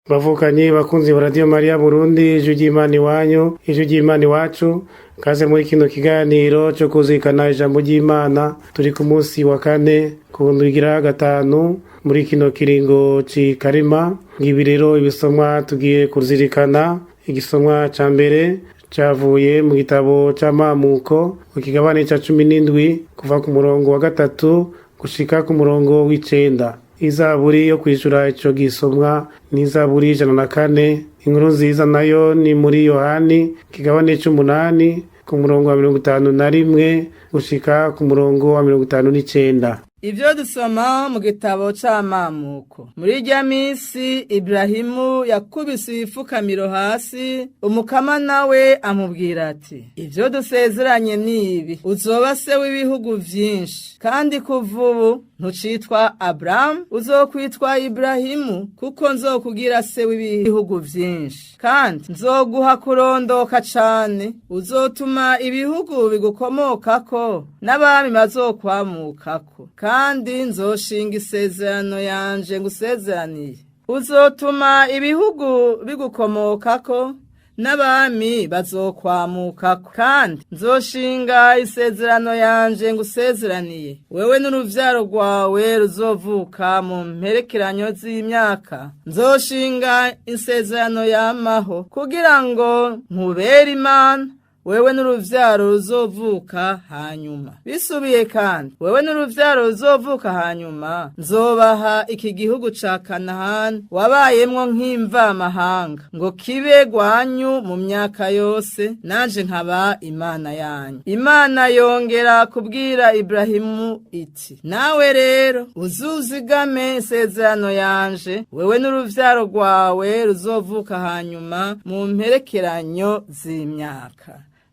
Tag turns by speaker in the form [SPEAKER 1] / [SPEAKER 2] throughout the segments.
[SPEAKER 1] Bavukanye bakunzi ba Radio Maria Burundi, ijwi ry'Imana iwanyu, ijwi ry'Imana iwacu, kaze muri kino kiganiro cyo kuzirikana ijambo ry'Imana. Turi ku munsi wa kane ku ndwi igira gatanu muri kino kiringo c'ikarima. Ngibi rero ibisomwa tugiye kuzirikana. Igisomwa ca mbere cavuye mu gitabo c'Amamuko, mu kigabane ca 17, kuva ku murongo wa 3 gushika ku murongo w'9. Izaburi yo kwishura ico gisomwa ni Izaburi 104. Inkuru nziza nayo ni muri Yohani, kigabane c'8, ku murongo wa 51 gushika ku murongo wa 59.
[SPEAKER 2] Ivyo dusoma mu gitabo c'Amamuko. Muri irya misi Ibrahimu yakubise ibifukamiro hasi, Umukama nawe amubwira ati: "Ivyo dusezeranye nibi, uzoba se w'ibihugu vyinshi, kandi kuva ubu ntucitwa Abramu, uzokwitwa Ibrahimu, kuko nzokugira se w'ibihugu vyinshi, kandi nzoguha kurondoka cane, uzotuma ibihugu bigukomokako n'abami bazokwamukako, kandi nzoshinga isezerano yanje ngusezeraniye, uzotuma ibihugu bigukomokako n'abami bazokwamukako, kandi nzoshinga isezerano yanje ngusezeraniye, wewe n'uruvyaro rwawe ruzovuka mu mperekeranyo z'imyaka. Nzoshinga isezerano yamaho, kugira ngo nkubere Imana, wewe n'uruvyaro ruzovuka hanyuma. Bisubiye kandi, wewe n'uruvyaro ruzovuka hanyuma, nzobaha iki gihugu ca Kanahani wabayemwo nk'imvamahanga, ngo kibe gwanyu mu myaka yose, nanje nkaba Imana yanyu." Imana yongera kubwira Ibrahimu iti: "Nawe rero uzuzigame isezerano yanje, wewe n'uruvyaro rwawe ruzovuka hanyuma mu mperekeranyo z'imyaka."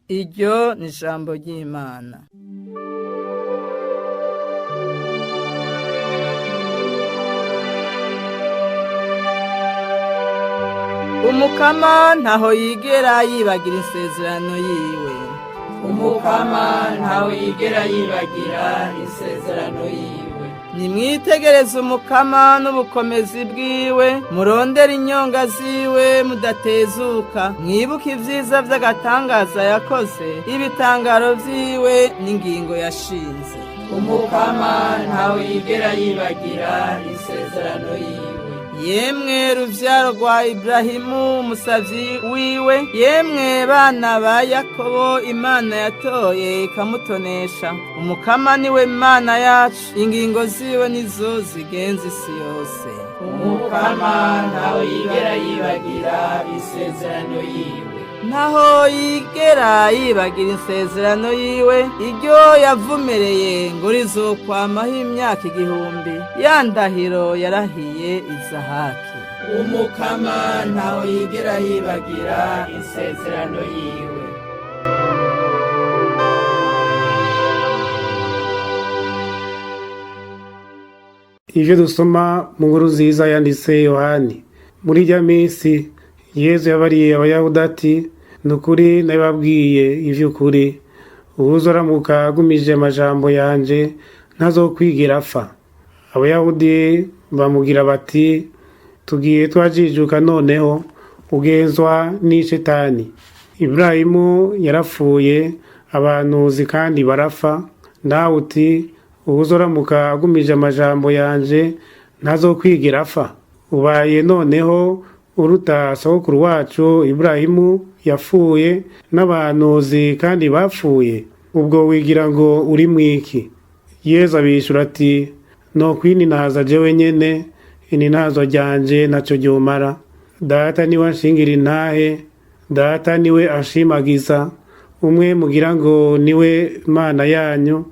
[SPEAKER 2] Iryo ni ijambo ry'Imana. Umukama ntaho yigera yibagira isezerano yiwe.
[SPEAKER 3] Umukama ntaho yigera yibagira isezerano yiwe.
[SPEAKER 2] Nimwitegereze Umukama n'ubukomezi bwiwe, murondere inyonga ziwe mudatezuka, mwibuke ivyiza vy'agatangaza yakoze, ibitangaro vyiwe n'ingingo yashinze.
[SPEAKER 3] Umukama ntawe yigera yibagira isezerano yiwe.
[SPEAKER 2] Yemwe ruvyaro rwa Ibrahimu umusavyi wiwe, yemwe bana ba Yakobo Imana yatoye ikamutonesha, Umukama niwe Mana yacu, ingingo ziwe nizo zigenza isi yose.
[SPEAKER 3] Umukama ntawe yigera yibagira isezerano yiwe.
[SPEAKER 2] Ntaho yigera yibagira isezerano yiwe, iryo yavumereye ngo rizokwamaho imyaka 1000, ya ndahiro yarahiye Izahaki.
[SPEAKER 3] Umukama ntaho yigera yibagira isezerano yiwe.
[SPEAKER 1] Ivyo dusoma mu nkuru nziza yanditse Yohani. Muri irya minsi Yezu yabariye Abayahudi ati: "Nukuri nabibabwiye ivy'ukuri, uwuzoramuka agumije amajambo yanje ntazokwigira apfa." Abayahudi bamugira bati: "Tugiye twajijuka noneho, ugenzwa n'ishetani. Iburahimu yarapfuye, abantuzi kandi barapfa, nawe uti: uwuzoramuka agumije amajambo yanje ntazokwigira apfa. Ubaye noneho uruta sogokuru wacu Iburahimu yapfuye, n'abahanuzi kandi bapfuye, ubwo wigira ngo uri mwiki?" Yezu abishura ati: "Nokwinintaza jewe nyene, ininazwa ryanje ntaco ryomara. Data niwe anshingira intahe, Data niwe anshimagiza, umwe mugira ngo niwe Mana yanyu,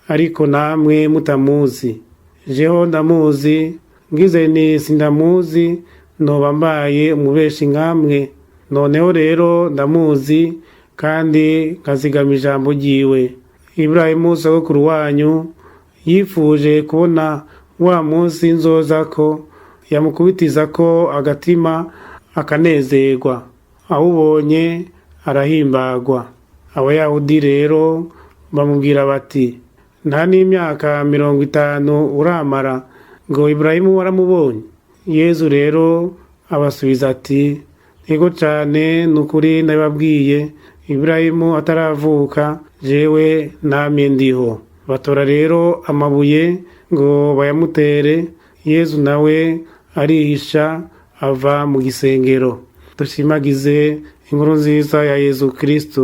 [SPEAKER 1] ariko namwe mutamuzi. Jeho ndamuzi, ngize nti sindamuzi, noba mbaye umubeshi nkamwe. Noneho rero ndamuzi, kandi nkazigama ijambo ryiwe. Iburahimu sogokuru wanyu yifuje kubona wa munsi nzozako, yamukubitizako agatima akanezerwa, awubonye arahimbagwa." Abayahudi rero bamubwira bati: "Nta n'imyaka 50 uramara ngo Iburahimu waramubonye?" Yezu rero Abasubiza ati: Ego cane, ni ukuri ndabibabwiye, Iburahimu ataravuka jewe namye ndiho. Batora rero amabuye ngo bayamutere. Yezu nawe arihisha ava mu gisengero. Dushimagize inkuru nziza ya Yezu Kristu.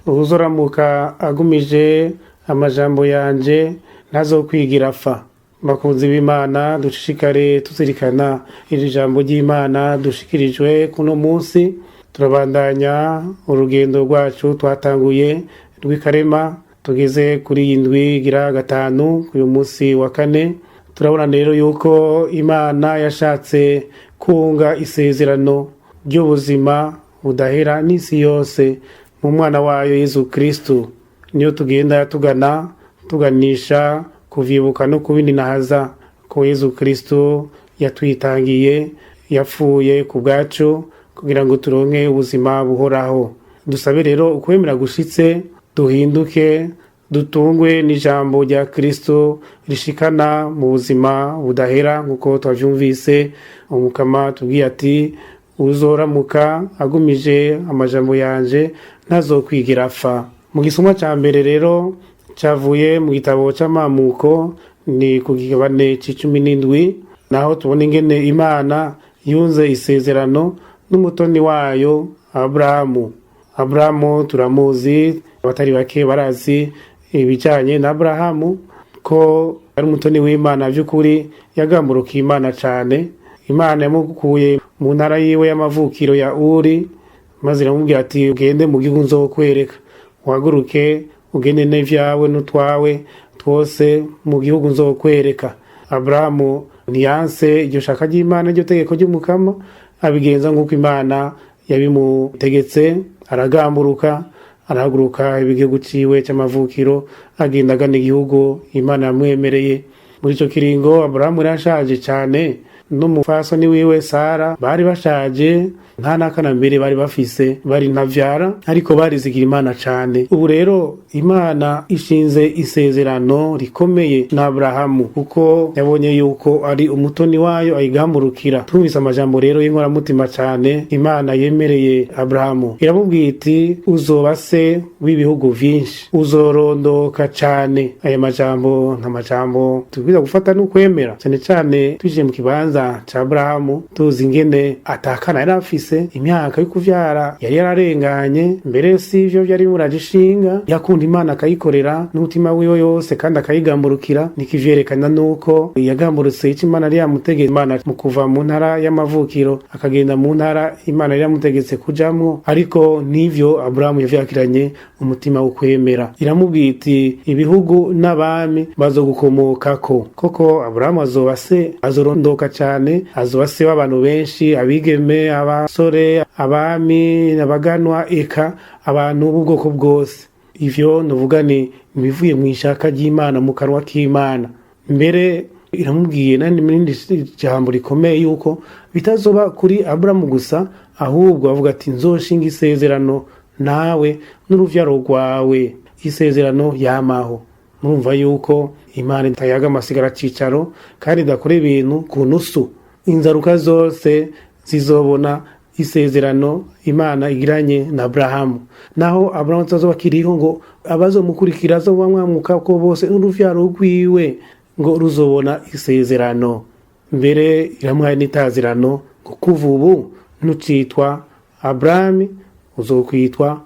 [SPEAKER 1] Uwuzoramuka agumije amajambo yanje ntazokwigira apfa. Bakunzi b'Imana, dushishikare tuzirikana iri jambo ry'Imana dushikirijwe kuno munsi. Turabandanya urugendo rwacu twatanguye rw'ikarema, tugeze kuri iyi ndwi igira gatanu uyu munsi wa kane. Turabona rero yuko Imana yashatse kunga isezerano ry'ubuzima budahera n'isi yose mu mwana wayo Yezu Kristu. Niyo tugenda tugana tuganisha kuvyibuka no kubininahaza ko Yezu Kristu yatwitangiye, yapfuye ku bwacu kugira ngo turonke ubuzima buhoraho. Dusabe rero ukwemera gushitse, duhinduke, dutungwe n'ijambo rya Kristo rishikana mu buzima budahera, nk'uko twavyumvise Umukama tubwiye ati: uzoramuka agumije amajambo yanje ntazokwigira apfa. Mu gisomwa ca mbere rero cavuye mu gitabo c'amamuko, ni ku kigabane c'icumi n'indwi, naho tubona ingene Imana yunze isezerano n'umutoni wayo Aburahamu. Aburahamu turamuzi, abatari bake barazi ibijanye na Aburahamu ko ari umutoni w'Imana vy'ukuri, yagamburukiye Imana cane. Imana yamukuye mu ntara yiwe y'amavukiro ya Uri, maze iramubwira ati: ugende mu gihugu nzokwereka, uhaguruke ugende n'ivyawe n'utwawe twose mu gihugu nzokwereka. Aburahamu ntiyanse iryo shaka ry'Imana, iryo tegeko ry'Umukama, abigenza nk'uko Imana yabimutegetse, aragamburuka, arahaguruka igihugu ciwe c'amavukiro, agenda agana igihugu Imana yamwemereye. Muri ico kiringo Aburahamu yarashaje cane, n'umupfasoni wiwe Sara bari bashaje, nta n'akana mbere bari bafise, bari ntavyara, ariko barizigira Imana cane. Ubu rero Imana ishinze isezerano rikomeye na Aburahamu, kuko yabonye yuko ari umutoni wayo ayigamburukira. Twumvise amajambo rero y'inkoramutima cane Imana yemereye Aburahamu. Iramubwiye iti: uzoba se w'ibihugu vyinshi, uzorondoka cane. Aya majambo nta majambo tubwirizwa gufata n'ukwemera, cane cane tuje mu kibanza ca Aburahamu, tuzi ingene atakana yari afise, imyaka yo kuvyara yari yararenganye. Mbere si ivyo vyari bimuraje ishinga, yakunda Imana akayikorera n'umutima wiwe yose kandi akayigamburukira. Nikivyerekana nuko yagamburutse ico Imana yari yamutegetse. Imana mu kuva mu ntara y'amavukiro akagenda mu ntara Imana yari yamutegetse kujamwo, ariko n'ivyo Aburahamu yavyakiranye umutima wo kwemera. Iramubwiye iti: ibihugu n'abami bazogukomokako. Koko Aburahamu azoba se, azorondoka cane, azoba se w'abantu benshi, abigeme, abasore, abami, abaganwa, eka abantu b'ubwoko bwose. Ivyo nuvuga ni ibivuye mw'ishaka ry'Imana, mu kanwa k'Imana. Mbere iramubwiye nandi n'irindi jambo rikomeye yuko bitazoba kuri Aburahamu gusa, ahubwo avuga ati: nzoshinga isezerano nawe n'uruvyaro rwawe, isezerano yamaho. Murumva yuko Imana itayaga amasigara cicaro kandi idakora ibintu ku nusu. Inzaruka zose zizobona isezerano Imana igiranye na Aburahamu. Naho Aburahamu atazoba akiriho, ngo abazomukurikira azobamwamuka ko bose n'uruvyaro rwiwe ngo ruzobona isezerano. Mbere iramuhaye n'itazirano ngo kuva ubu ntucitwa Abrahamu, uzokwitwa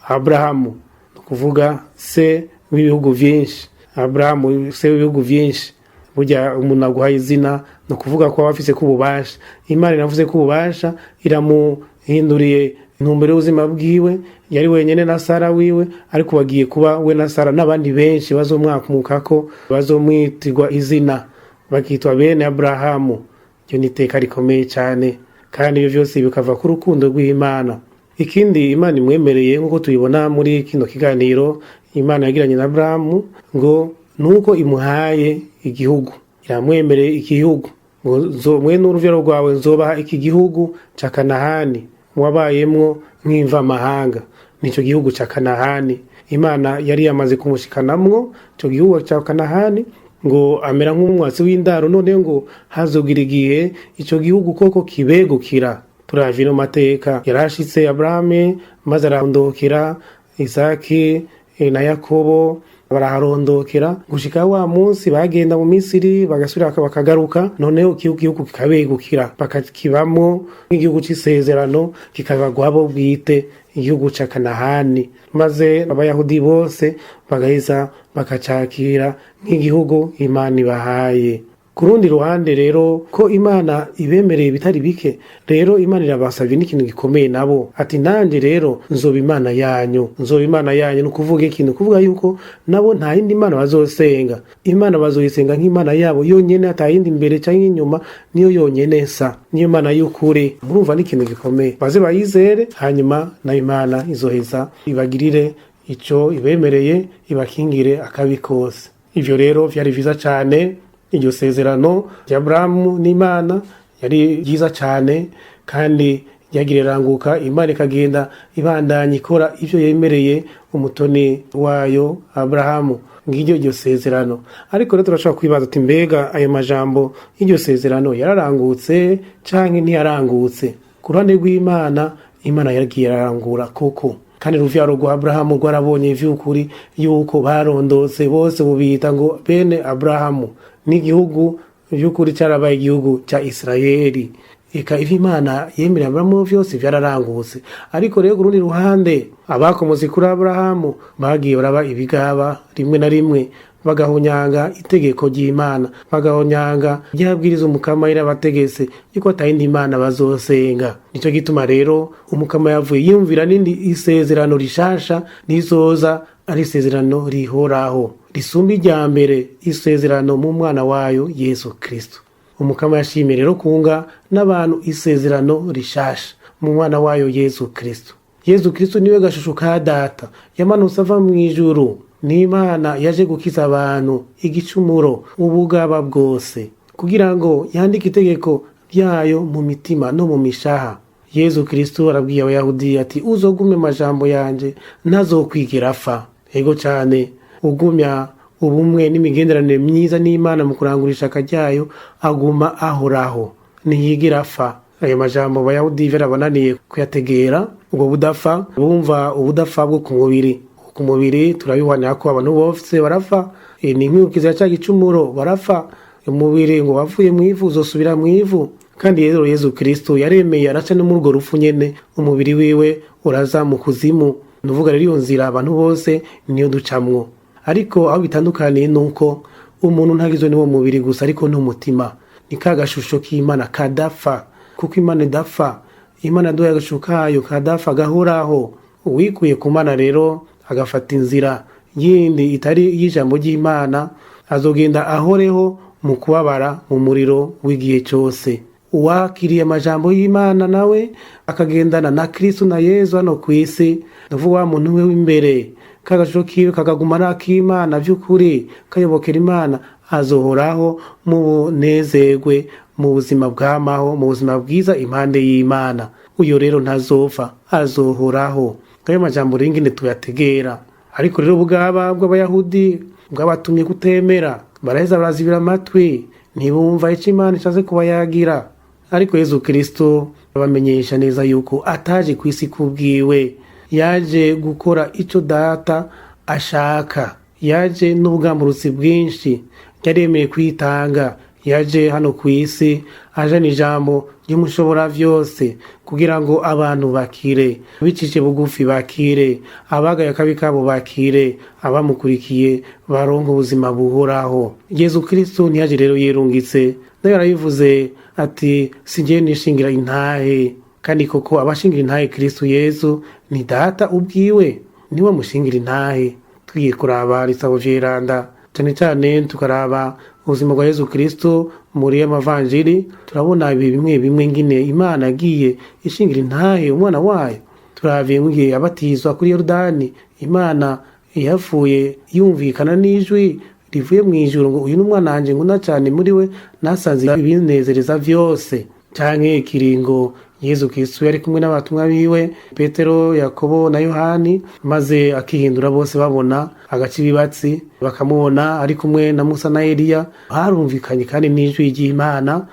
[SPEAKER 1] Aburahamu, ni ukuvuga se w'ibihugu vyinshi. Aburahamu se w'ibihugu vyinshi. Burya umuntu aguhaye izina ni ukuvuga ko aba afise ko ububasha. Imana iravuze ko ububasha, iramuhinduriye intumbero y'ubuzima bwiwe. Yari wenyene na Sara wiwe, ariko bagiye kuba we na Sara n'abandi benshi bazomwakumukako, bazomwitirwa izina, bakitwa bene Aburahamu. Iryo ni iteka rikomeye cane. Kandi ibyo vyose bikava ku rukundo rw'Imana. Ikindi Imana imwemereye, nk'uko tubibona muri kino kiganiro Imana yagiranye na Aburahamu, ngo nuko imuhaye igihugu, iramwemereye igihugu ngo mwe n'uruvyaro rwawe nzobaha iki gihugu ca Kanahani wabayemwo nk'imvamahanga. Nico gihugu ca Kanahani Imana yari yamaze kumushikanamwo, ico gihugu ca Kanahani, ngo amera nk'umwatsi w'indaro. None ngo hazogira igihe ico gihugu koko kibegukira. Turavye no mateka yarashitse Aburahamu, maze ararondokera Isaki na Yakobo, baraharondokera gushika wa munsi bagenda mu Misiri, bagasubira bakagaruka. Noneho igihugu kikabegukira, bakakibamwo nk'igihugu c'isezerano, kikaba gwabo bwite, igihugu ca Kanahani, maze Abayahudi bose bagaheza bakacakira nk'igihugu Imana ibahaye. Ku rundi ruhande rero, ko Imana ibemereye ibitari bike, rero Imana irabasavye n'ikintu gikomeye nabo, ati: "Nanje rero nzoba Imana yanyu." Nzoba Imana yanyu ni ukuvuga ikintu, kuvuga yuko nabo nta yindi Mana bazosenga. Imana bazoyisenga nk'Imana yabo yonyene, ata yindi imbere canke inyuma, niyo yonyene nsa, niyo Mana y'ukuri. Murumva n'ikintu gikomeye, baze bayizere, hanyuma nayo Imana izoheza ibagirire ico ibemereye, ibakingire akabi kose. Ivyo rero vyari vyiza cane. Iryo sezerano rya Aburahamu n'Imana yari ryiza cane, kandi ryagira iranguka. Imana ikagenda ibandanya ikora ivyo yemereye umutoni wayo Aburahamu. Ngiryo iryo sezerano. Ariko rero turashobora kwibaza ati: mbega ayo majambo y'iryo sezerano yararangutse canke ntiyarangutse? Ku ruhande rw'Imana, Imana yaragiye irarangura koko, kandi uruvyaro rwa Aburahamu rwarabonye vy'ukuri yuko barondotse bose, bubita ngo bene Aburahamu, n'igihugu vy'ukuri carabaye igihugu ca Isirayeli. Eka ivyo Imana yemereye Aburahamu vyose vyararangutse. Ariko rero ku rundi ruhande, abakomotse kuri Aburahamu bagiye baraba ibigaba, rimwe na rimwe bagahonyanga itegeko ry'Imana, bagahonyanga ryabwiriza Umukama yarabategetse yuko atayindi Imana bazosenga. Nico gituma rero Umukama yavuye yiyumvira n'indi isezerano rishasha rizoza, ari isezerano rihoraho risumba irya mbere, isezerano mu mwana wayo Yesu Kristo. Umukama yashimiye rero kunga n'abantu isezerano rishasha mu mwana wayo Yesu Kristo. Yesu Kristo niwe gashusho ka Data, yamanutse ava mu ijuru n'Imana, yaje gukiza abantu igicumuro, ubugaba bwose, kugira ngo yandike itegeko ryayo mu mitima no mu mishaha. Yesu Kristo arabwiye Abayahudi ati: "Uzogume amajambo yanje ntazokwigira apfa." Ego cane, ugumya ubumwe n'imigenderanire myiza n'Imana mu kurangura ishaka ryayo aguma ahoraho, ntiyigira apfa. Ayo majambo Abayahudi vyarabananiye kuyategera. Ubwo budafa bumva ubudafa bwo ku mubiri. Ku mubiri turabihwanira ko abantu bose barapfa, ni nk'ikiza ca gicumuro, barapfa. Umubiri ngo wavuye mu ivu uzosubira mu ivu. Kandi rero Yesu Kristo yaremeye araca no muri urwo rupfu nyene, umubiri wiwe uraza mu kuzimu. Nuvuga rero iyo nzira abantu bose niyo ducamwo, ariko aho bitandukaniye nuko umuntu ntagizwe n'uwo mubiri gusa, ariko n'umutima. Ni ka gashusho k'Imana kadapfa, kuko Imana idapfa. Imana yaduhaye agashusho kayo kadapfa, gahoraho. Uwikuye ku Mana rero agafata inzira yindi itari y'ijambo ry'Imana, azogenda ahoreho mu kubabara mu muriro w'igihe cyose. Uwakiriye amajambo y'Imana nawe akagendana na Kristo na Yezu hano ku isi, ndavuga wa muntu we w'imbere, kagashusho kiwe kagaguma ari ak'Imana by'ukuri, kayobokera Imana, azohoraho mu bunezerwe, mu buzima bw'amaho, mu buzima bwiza impande y'Imana. Uyo rero ntazopfa, azohoraho. Ngayo majambo rero ingene tuyategera. Ariko rero ubwaba bw'Abayahudi bwabatumye kutemera, baraheza barazibira amatwi, ntibumva ico Imana ishatse kubayagira. Ariko Yezu Kristo abamenyesha neza yuko ataje ku isi kubwiwe, yaje gukora ico Data ashaka. Yaje n'ubugamburutsi bwinshi, yaremeye kwitanga. Yaje hano ku isi ajana ijambo ry'Umushobora vyose, kugira ngo abantu bakire, bicishe bugufi bakire, abagaye akabi kabo bakire, abamukurikiye baronke ubuzima buhoraho. Yezu Kristo ntiyaje rero yirungitse, nayo yarabivuze ati: "Sinjewe nishingira intahe." Kandi koko abashingira intahe Kristo Yezu ni Data ubwiwe, niwe mushingira intahe. Tugiye kuraba ibitabo vyeranda, cane cane tukaraba Ubuzima bwa Yezu Kristo muri amavanjiri turabona ibi bimwe bimwe ngine Imana yagiye ishingira intahe umwana wayo. Turaviye ngiye abatizwa kuri Yorodani, Imana yavuye yumvikana n'ijwi rivuye mu ijuru ngo uyu ni umwana wanje nkunda cyane, muri we nasanze ibinezereza vyose. Canke ikiringo Yezu Kristo yari kumwe n'abatumwa biwe Petero, Yakobo na Yohani, maze akihindura bose babona agaca ibibatsi bakamubona ari kumwe na Musa na Eliya. Harumvikanye kandi n'ijwi ry'Imana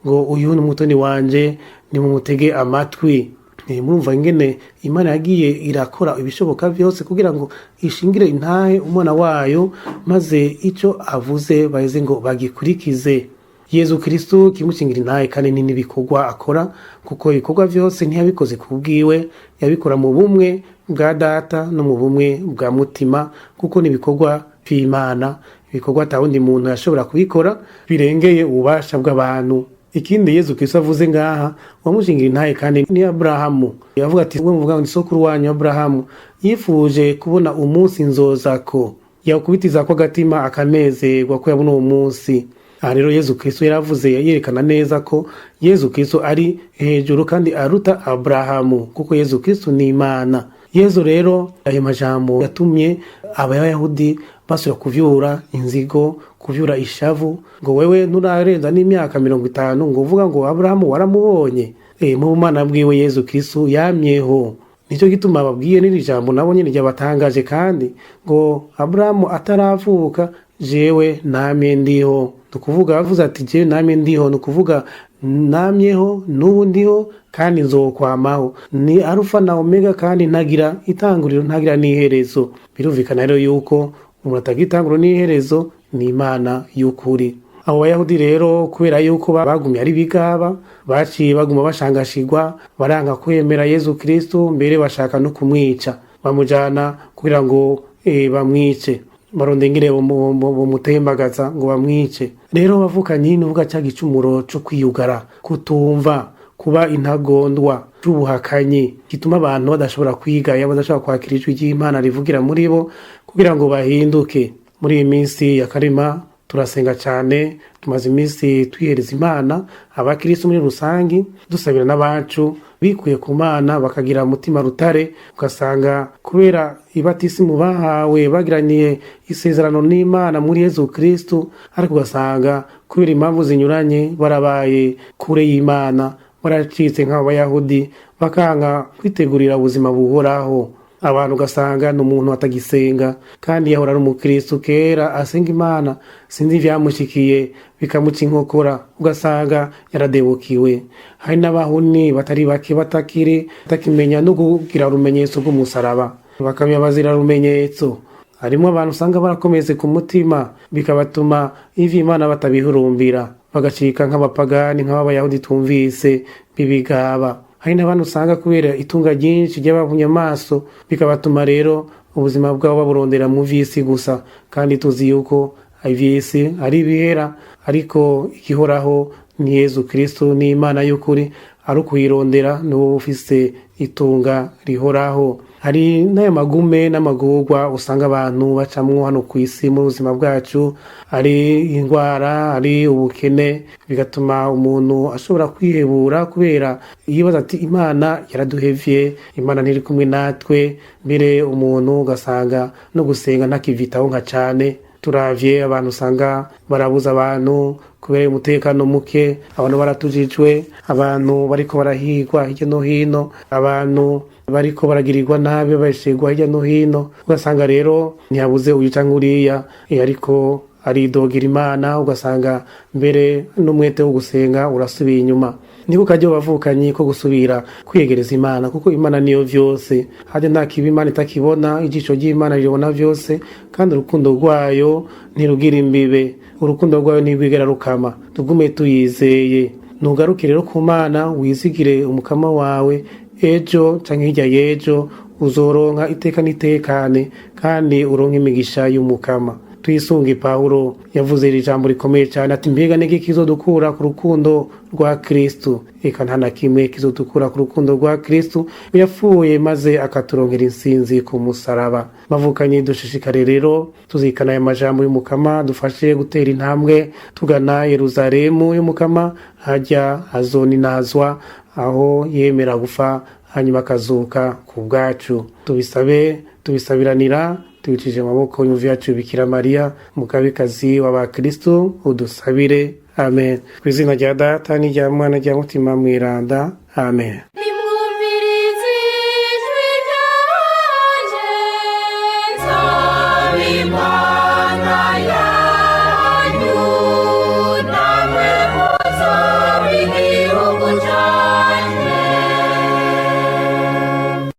[SPEAKER 1] ngo uyu ni umutoni wanje, nimumutege amatwi. Murumva ingene Imana yagiye irakora ibishoboka vyose kugira ngo ishingire intahe umwana wayo, maze ico avuze baheze ngo bagikurikize. Yezu Kristo kimushingira intahe kandi ni n'ibikorwa akora, kuko ibikorwa vyose ntiyabikoze ku bwiwe, yabikora mu bumwe bwa Data no mu bumwe bwa Mutima, kuko ni ibikorwa vy'Imana, ibikorwa atawundi muntu yashobora kubikora birengeye ububasha bw'abantu. Ikindi Yezu Kristo avuze ngaha, uwamushingira intahe kandi ni Aburahamu. Yavuga ati we muvuga ngo ni sokuru wanyu Aburahamu, yifuje kubona umunsi nzozako, yawukubitizako agatima akanezerwa ko yabona uwo munsi. Aha rero Yezu Kristo yaravuze yerekana neza ko Yezu Kristo ari hejuru kandi aruta Aburahamu, kuko Yezu Kristo ni Imana. Yezu rero ayo majambo yatumye Abayahudi basubira kuvyura inzigo, kuvyura ishavu, ngo wewe nturarenza n'imyaka 50 ngo uvuga ngo Aburahamu waramubonye. Mu bumana bwiwe Yezu Kristo yamyeho. Nico gituma babwiye n'iri jambo nabo nyene ryabatangaje, kandi ngo Aburahamu ataravuka jewe namye ndiho. Nukuvuga avuze ati jewe namye ndiho, nukuvuga namyeho, n'ubu ndiho kandi nzokwamaho. Ni Arufa na Omega, kandi ntagira itanguriro ntagira n'iherezo. Birumvikana rero yuko umuntu atagira itanguriro n'iherezo ni Imana y'ukuri. Abo Bayahudi rero kubera yuko bagumye ari bigaba, baciye baguma bashangashigwa, baranga kwemera Yezu Kristo, mbere bashaka no kumwica, bamujana kugira ngo bamwice, barondera ingene bomutembagaza ngo bamwice. Rero bavukanye n'uvuga ca gicumuro co kwiyugara, kutumva, kuba intagondwa c'ubuhakanyi, gituma abantu badashobora kwigaya, badashobora kwakira ijwi ry'Imana rivugira muri bo kugira ngo bahinduke. Muri iyi minsi ya Karima turasenga cyane, tumaze iminsi twihereza Imana abakristo muri rusangi, dusabira n'abacu bikuye ku Mana bakagira umutima rutare, ugasanga kubera ibatisimu bahawe bagiraniye isezerano n'Imana muri Yezu Kristo, ariko ugasanga kubera impamvu zinyuranye barabaye kure y'Imana, baracitse nk'abo Bayahudi, bakanga kwitegurira ubuzima buhoraho. Abantu ugasanga ni umuntu atagisenga kandi yahora ari umukristo kera asenga Imana, sinzi ivyamushikiye bikamuca inkokora, ugasanga yaradebukiwe. Hari n'abahuni batari bake batakiri batakimenya no kugira urumenyetso rw'umusaraba, bakamenya bazira rumenyetso. Harimo abantu usanga barakomeze ku mutima, bikabatuma ivyo Imana batabihurumbira, bagacika nk'abapagani nk'abayahudi twumvise b'ibigaba. Hari n'abantu usanga kubera itunga ryinshi ry'abavunye amaso, bikabatuma rero ubuzima bwabo baburondera mu vy'isi gusa, kandi tuzi yuko ivy'isi ari ibihera, ariko igihoraho ni Yezu Kristo, ni Imana y'ukuri, ari ukuyirondera niwo ufise itunga rihoraho. Hari n'ayo magume n'amagorwa usanga abantu bacamwo hano kw'isi mu buzima bwacu, ari indwara, ari ubukene, bigatuma umuntu ashobora kwihebura kubera yibaza ati Imana yaraduhevye, Imana ntiri kumwe natwe. Mbere umuntu ugasanga no gusenga ntakivitaho nka cane. Turavye abantu usanga barabuza abantu kubera umutekano muke, abantu baratujijwe, abantu bariko barahigwa hirya no hino, abantu bariko baragirirwa nabi bashigwa hirya no hino, ugasanga rero ntiyabuze uyu canke uriya, ariko aridogira Imana, ugasanga mbere n'umwete wo gusenga urasubiye inyuma. Niko karyo bavukanye ko gusubira kwiyegereza Imana, kuko Imana niyo vyose. Harya nta kibi Imana itakibona, ijisho ry'Imana ribona vyose, kandi urukundo rwayo ntirugira imbibe, urukundo rwayo ntirwigera rukama. Tugume tuyizeye. Nugaruke rero ku Mana, wizigire umukama wawe, ejo canke hirya y'ejo uzoronka iteka n'itekane, kandi uronke imigisha y'umukama. Twisunge Pawulo yavuze iri jambo rikomeye cyane ati: "Mbega niki kizodukura ku rukundo rwa Kristu?" Eka, nta na kimwe kizodukura ku rukundo rwa Kristu yapfuye maze akaturonkera insinzi ku musaraba. Bavukanye, dushishikare rero tuzikana aya majambo y'Umukama, dufashe gutera intambwe tugana Yeruzalemu y'Umukama, hajya azoninazwa, aho yemera gufa hanyuma akazuka ku bwacu. Tubisabe, tubisabiranira, tubicije amaboko y'umuvyeyi yacu Bikira Mariya, mukabikazi w'abakristu, udusabire. Amen. Ku izina rya Data n'irya Mwana rya Mutima Mweranda. Amen.